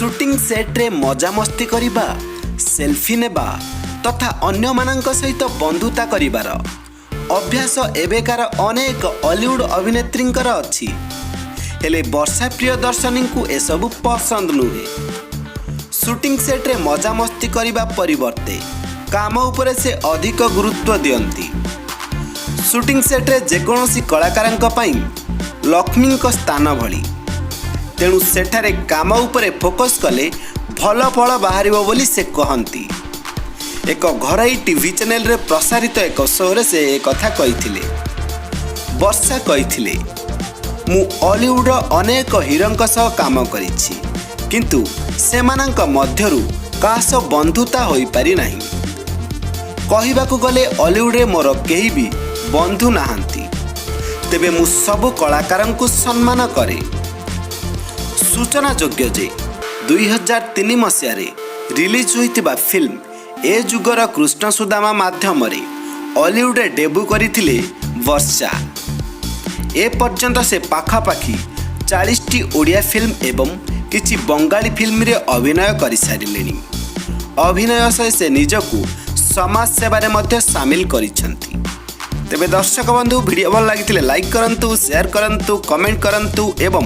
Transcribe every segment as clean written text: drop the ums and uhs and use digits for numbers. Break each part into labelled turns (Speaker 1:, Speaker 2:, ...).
Speaker 1: Shooting ସେଟ୍ରେ ମଜାମସ୍ତି କରିବା, selfie ନେବା ତଥା ଅନ୍ୟମାନଙ୍କ ସହିତ ବନ୍ଧୁତା କରିବାର ଅଭ୍ୟାସ ଏବେକାର ଅନେକ ଅଲିଉଡ୍ ଅଭିନେତ୍ରୀଙ୍କର ଅଛି। ହେଲେ ବର୍ଷା ପ୍ରିୟଦର୍ଶିନୀଙ୍କୁ ଏସବୁ ପସନ୍ଦ ନୁହେଁ। ସୁଟିଂ ସେଟ୍ରେ ମଜାମସ୍ତି କରିବା ପରିବର୍ତ୍ତେ କାମ ଉପରେ ସେ ଅଧିକ ଗୁରୁତ୍ୱ ଦିଅନ୍ତି। ସୁଟିଂ ସେଟ୍ରେ ଯେକୌଣସି କଳାକାରଙ୍କ ପାଇଁ ଲକ୍ଷ୍ମୀଙ୍କ ସ୍ଥାନ ଭଳି। ତେଣୁ ସେଠାରେ କାମ ଉପରେ ଫୋକସ୍ କଲେ ଭଲ ଫଳ ବାହାରିବ ବୋଲି ସେ କହନ୍ତି। ଏକ ଘରୋଇ ଟିଭି ଚ୍ୟାନେଲରେ ପ୍ରସାରିତ ଏକ ଶୋରେ ସେ ଏକଥା କହିଥିଲେ। ବର୍ଷା କହିଥିଲେ, "ମୁଁ ଅଲିଉଡର ଅନେକ ହିରୋଙ୍କ ସହ କାମ କରିଛି, କିନ୍ତୁ ସେମାନଙ୍କ ମଧ୍ୟରୁ କାହା ସହ ବନ୍ଧୁତା ହୋଇପାରି ନାହିଁ। କହିବାକୁ ଗଲେ ଅଲିଉଡରେ ମୋର କେହି ବି ବନ୍ଧୁ ନାହାନ୍ତି। ତେବେ ମୁଁ ସବୁ କଳାକାରଙ୍କୁ ସମ୍ମାନ କରେ।" ସୂଚନାଯୋଗ୍ୟ ଯେ 2003 ମସିହାରେ ରିଲିଜ୍ ହୋଇଥିବା ଫିଲ୍ମ ଏ ଯୁଗର କୃଷ୍ଣ ସୁଦାମା ମାଧ୍ୟମରେ ଅଲିଉଡରେ ଡେବ୍ୟୁ କରିଥିଲେ ବର୍ଷା। ଏପର୍ଯ୍ୟନ୍ତ ସେ ପାଖାପାଖି 40ଟି ଓଡ଼ିଆ ଫିଲ୍ମ ଏବଂ କିଛି ବଙ୍ଗାଳୀ ଫିଲ୍ମରେ ଅଭିନୟ କରିସାରିଲେଣି। ଅଭିନୟ ସହ ସେ ନିଜକୁ ସମାଜ ସେବାରେ ମଧ୍ୟ ସାମିଲ କରିଛନ୍ତି। ତେବେ ଦର୍ଶକ ବନ୍ଧୁ, ଭିଡ଼ିଓ ଭଲ ଲାଗିଥିଲେ ଲାଇକ୍ କରନ୍ତୁ, ସେୟାର କରନ୍ତୁ, କମେଣ୍ଟ କରନ୍ତୁ ଏବଂ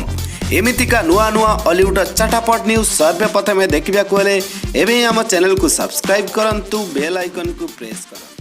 Speaker 1: ଏମିତିକା ନୂଆ ନୂଆ ଅଲିଉଡ଼ର ଚଟାପଟ ନ୍ୟୁଜ୍ ସର୍ବପ୍ରଥମେ ଦେଖିବାକୁ ହେଲେ ଏବେ ହିଁ ଆମ ଚ୍ୟାନେଲକୁ ସବସ୍କ୍ରାଇବ୍ କରନ୍ତୁ, ବେଲ୍ ଆଇକନ୍କୁ ପ୍ରେସ୍ କରନ୍ତୁ।